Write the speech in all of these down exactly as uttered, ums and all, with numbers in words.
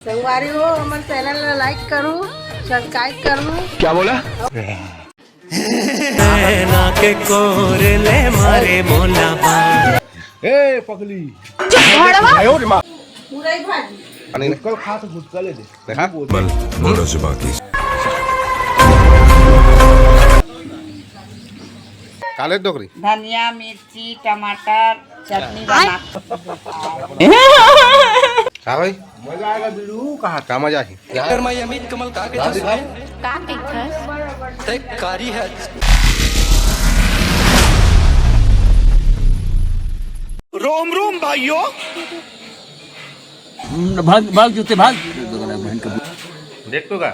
संगवारी हो, हमर चैनल ला लाइक करू, सब्सक्राइब करू। क्या बोला? ना के कोर ले मारे मोला बा। ए पगली। मुरई भाजी। कल खा तो गुटका ले दे। देखा? बोलो से बाकी। काले डोकरी। धनिया, मिर्ची, टमाटर, चटनी बना। का भाई? मजा आएगा बिल्लू। कहा का मजा ही? कर्मा अमित कमल का के दादी भाई। का कहिथस? ते कारी है। रोम रोम भाइयों। भाग भाग जूते भाग। देख तो का?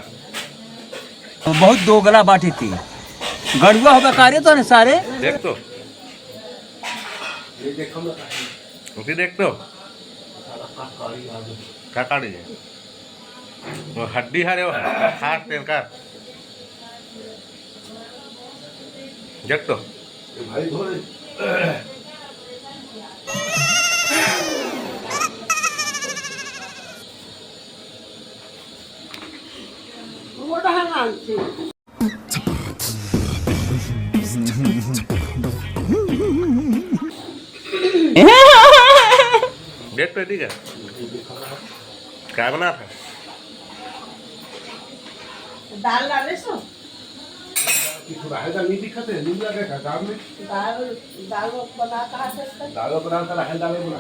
बहुत दोगला बाटी थी। गड़ुआ होगा कार्य तो ने सारे। देख तो। उठी देख तो। का काढ़ी है? वो हड्डी हरे वो खास तेल का। देख तो। देख तो ठीक है। क्या बना था? दाल डाले सो। राहेर दाल नहीं दिखत है, नीम लगेगा दाल में। दाल, दाल बना कहाँ से? दाल बना था, राहेर दाल बना।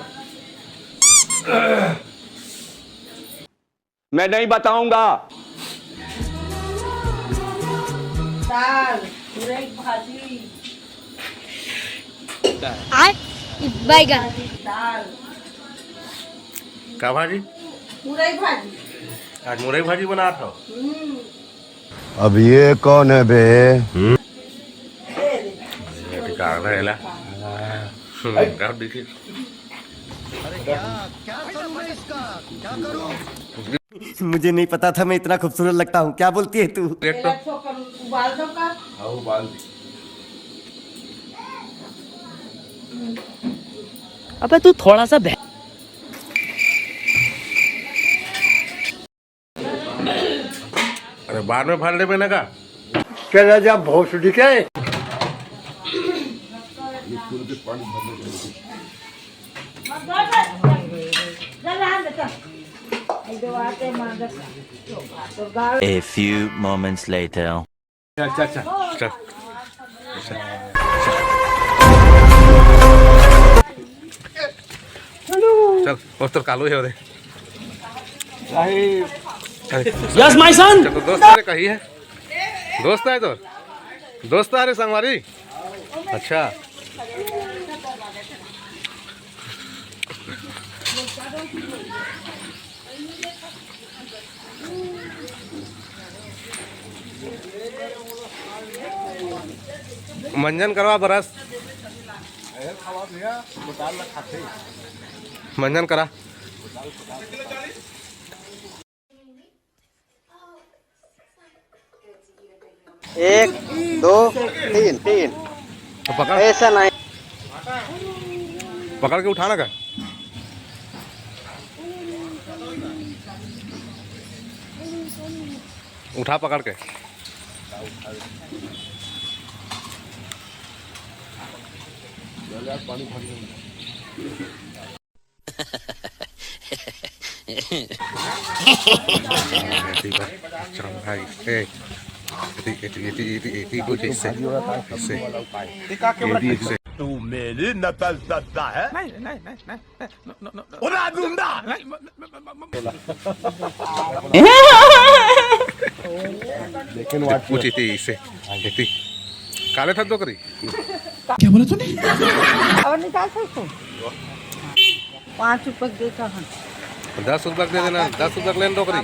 मैं नहीं बताऊंगा। दाल, मुरई भाजी। आय बैगन। दाल, का भाजी? मुरई भाजी। आज मुरई भाजी बना था। हम्म। अब ये कौन है बे? दे दे। ये ठिकाना है ला। हम्म, का देखिए। मुझे नहीं पता था मैं इतना खूबसूरत लगता हूँ। क्या बोलती है तू? देख तो। छोकर उबाल दो का। हाँ, उबाल दी। अबे तू थोड़ा सा बह- अरे बाद में भर लेबे ना का? चला जा भोसड़ी के। A few moments later. चल। चल। चल, पोस्टर कालू है ओदे। Yes, my son. चल, तो दोस्त ने कही है। दोस्त है तो। दोस्त आ रे संगवारी। अच्छा। मंजन करवा बरस। मंजन करा। एक, दो, तीन, तीन। तो पकड़। ऐसा नहीं। पकड़ के उठाना का। उठा पकड़ के। चल भाई, ए, एती, एती, एती, एती, एती, कुछ ऐसे, ऐसे, ये भी ऐसे। तू मेरी नकल करता है। उड़ा दूंगा। कुछ एती, ऐसे, एती। काले था दो करी। और निकाल सकते हैं। पाँच रुपये देता है। दस रुपया दे देना, दस रुपया लेने दो करी।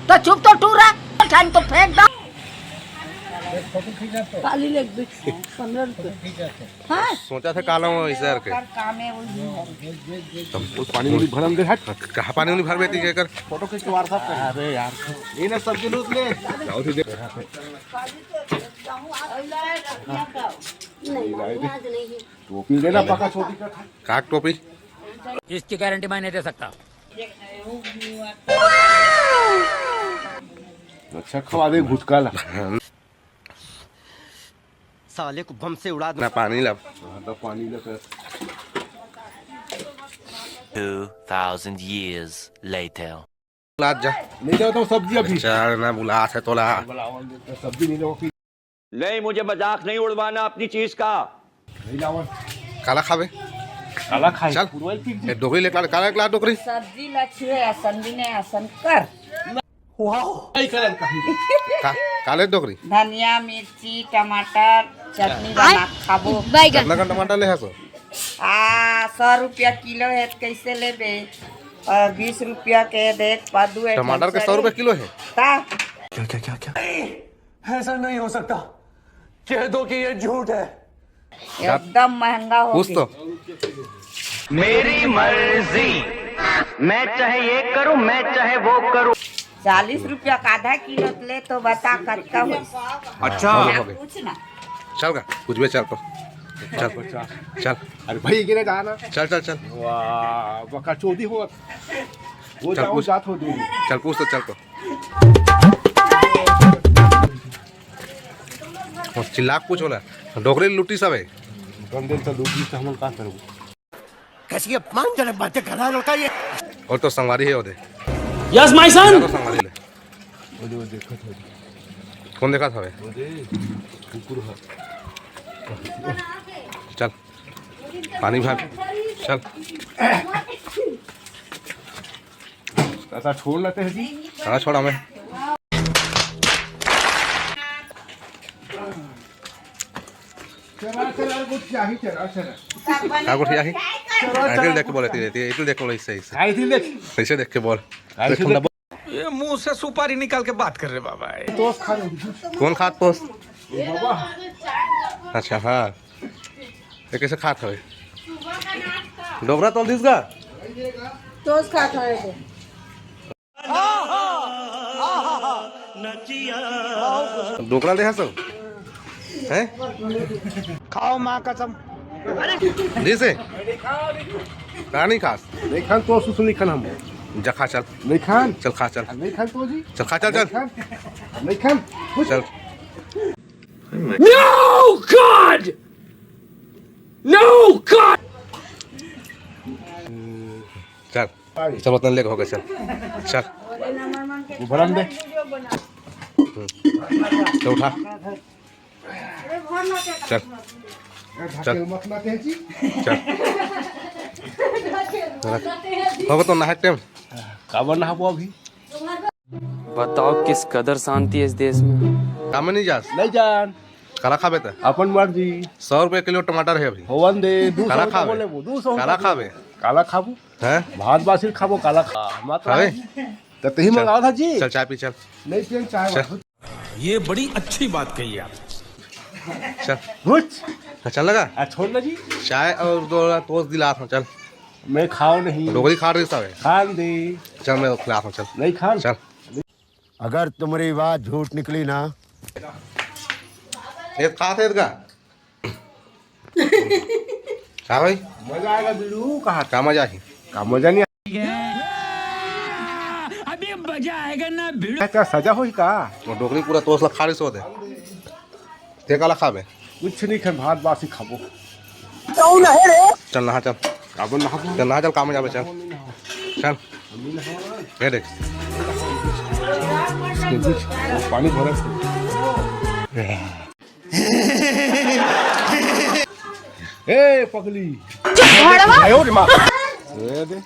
तो चुप तो टूरा, टाइम तो फेंक दो। खाली ले दो, पन्द्रह रुपये। हाँ। सोचा था काला हुआ इस यार के। काम है वही है। तब कुछ पानी नहीं भरम दे हट। कहाँ पानी नहीं भर बेटी के कर? फोटो खींच के WhatsApp कर। अरे यार। ये ना सब्जी लूट ले। जाओ सीधे। टोपी लेना पक्का छोटी का। काक टोपी। इसकी गारंटी मैं नहीं दे सकता। अच्छा, खवा दे घुटका ला। साले को बम से उड़ा दूं। ना पानी ला। हाँ, तो पानी ला कर। Two thousand years later. ला जा। ले जाओ तो सब्जी अभी। चल ना, बुलात हे तोला। बुलावन दे, तो सब्जी नहीं लाओ फिर। नहीं, मुझे मजाक नहीं उड़वाना अपनी चीज का। नहीं लावन। काला खाबे? काला खाई। चल। पूरा एक चीज। ए, डोकरी ले, काला, काला, काला डोकरी। सब्जी ला छुए असन भी नहीं असन कर। वाह। नहीं करन कहीं। का, काले डोकरी। धनिया, मिर्ची, टमाटर, चटनी बना के खाबो। बैगन। कितना का टमाटर ले हसो? आ, सौ रुपया किलो हे, त कैसे लेबे? और बीस रुपया के देख, पा दू एक टमाटर के सौ रुपया किलो हे? ता? क्या, क्या, क्या, क्या? ऐसा नहीं हो सकता, कह दो कि ये झूठ है। एकदम महंगा हो पूछ गया। तो। मेरी मर्जी, मैं चाहे ये करूं, मैं चाहे वो करूं। चालीस रुपया का आधा किलो ले तो बता कतका हो। अच्छा। हो गया, हो गया। पूछ ना। चल का, कुछ भी चल तो। चल, चल। अरे भाई, गिरे जाना। चल, चल, चल। वाह, बका चोदी हो। वो चल, जाओ, पूछ। जात हो दे। चल, पूछ तो, चल तो। और चिल्ला के पूछ होला। डोकरी लुटी सब है। गंदे तो लुटी तो हमन का करबो? कैसी अपमानजनक बातें कर रहा है लड़का ये। और तो संगवारी है ओदे। Yes, my son। तो संगवारी ले। ओदे, ओदे, देखत हो। कौन देखत हवे? ओदे, कुकुर है। चल। पानी भर। चल। ऐसा छोड़ लेते हैं जी। हाँ, छोड़ा मैं। चला, चला, कुछ चाहिए, चला, चला। का कुछ चाहिए? चला, चला, इधर देख के बोले, कुछ इधर, इधर देख के बोले, सही से। हाँ, इधर देख। सही से देख के बोल। हाँ, इधर देख। ये मुंह से सुपारी निकाल के बात कर रहे बाबा। तोस खा ले। कौन खात तोस? ये बाबा। अच्छा, हाँ। ये कैसे खात हवे? डोकरा तोल दिस गा? तोस खात हवे। डोकरा ले हसो? हैं? खाओ माँ कसम। दिस हे? का नहीं खास? नहीं खान तो सुसु नहीं खान हम। जा खा चल। नहीं खान। चल खा चल। नहीं खान तो जी। चल खा चल, चल। नहीं खान। नहीं खान। कुछ चल। No God! No God! चल। चल, उतना लेके हो गया, चल। चल। वो भरन दे। हम्म। चल, उठा। चल। चल। चल। हो गया तो नहाए टाइम। काबर नहाबो अभी? बताओ किस कदर शांति है इस देश में। काम में नहीं जास? नहीं जान। काला खाबे त? अपन मर्जी। सौ रुपया किलो टमाटर है अभी। होवन दे, दू सौ काला रुपया खाबे? बोले वो, दू सौ काला रुपया खाबे? बोले। काला खाबू? हैं? भात बासी खाबो, काला खा। मत खाबे? खाए। तो तही चल। मंगाओ था जी। चल, चाय पी, चल। नहीं पियन चाय चल। वाला। ये बड़ी अच्छी बात कही आप। चल। घुच। हाँ, चल लगा? हाँ, छोड़ ना जी। चाय और दो तोस दिला था, चल। मैं खाओ नहीं। डोकरी खा रही सावे। खान दे। चल, मैं खिला था, चल। नहीं खान। चल। अगर तुम्हारी बात झूठ निकली ना। ये खा थे का? का भाई? मजा आएगा बिल्लू, कहा का मजा ही? का मजा नहीं? अभी मजा आएगा ना भिड़ू। क्या सजा होई का? वो डोकरी पूरा तोस ला खा रही सो दे। ते काला खाबे? कुछ नहीं खाए, भात बासी खाबो। कौन है रे? चल नहा चल। काबर नहाबो? चल नहा चल, काम में जाबे चल। चल। ये देख। पानी भरा। ए पगली। भड़वा। आयो रे माँ। ये दे।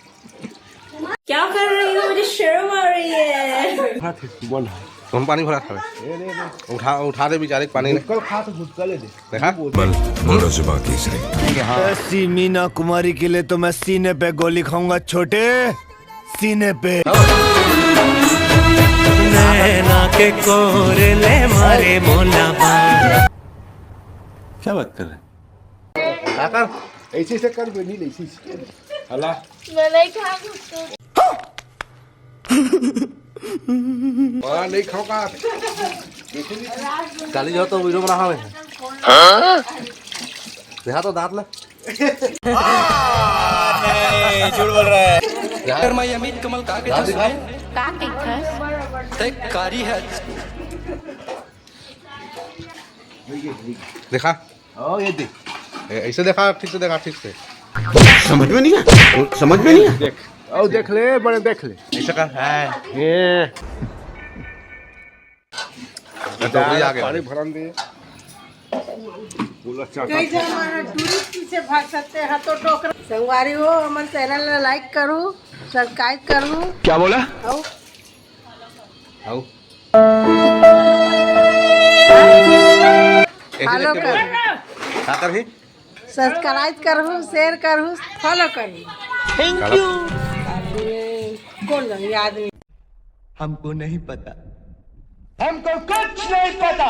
क्या कर रही हो? मुझे शर्म आ रही है। बोल। तुम पानी भरा था। ये दे, दे। उठा, उठा दे बेचारे के पानी ने। गुटका खा तो गुटका ले दे। देखा? बोल। बोलो जुबान की सही। ऐसी मीना कुमारी के लिए तो मैं सीने पे गोली खाऊंगा छोटे, सीने पे। नैना के कोरे ले मारे मोला बाण। क्या बात कर रहे हैं? काका, ऐसे ऐसे कर बेनी, ऐसे ऐसे। हला। मैं नहीं खाऊंगा। बड़ा नहीं खाओगा। काली जाओ तो वीडियो बना हमें। हाँ? देखा तो दांत ले। नहीं, झूठ बोल रहा है। यार, मैं अमित कमल का कहता सुने? का कहिथस? तै कारी है। देखा। ओ, ये देख। ए, ऐसे देखा, ठीक से देखा, ठीक से। समझ में नहीं है, समझ में नहीं है। देख, ओ, देख ले, बड़े देख ले। ऐसे का है। ये। डोकरी आ गया। पानी भरन दे। कई झन मन टूरिस्ट पीछे भाग सकते हैं तो डोकरा। संगवारी हो, हमर चैनल ला लाइक करू, सब्सक्राइब करू। क्या बोला? आओ। आओ। ऐसे फॉलो करके बोल। करू। का करही? सब्सक्राइब करहू, शेयर करहू, फॉलो करहू। Thank you. कौन रही आदमी? हमको नहीं पता। हमको कुछ नहीं पता।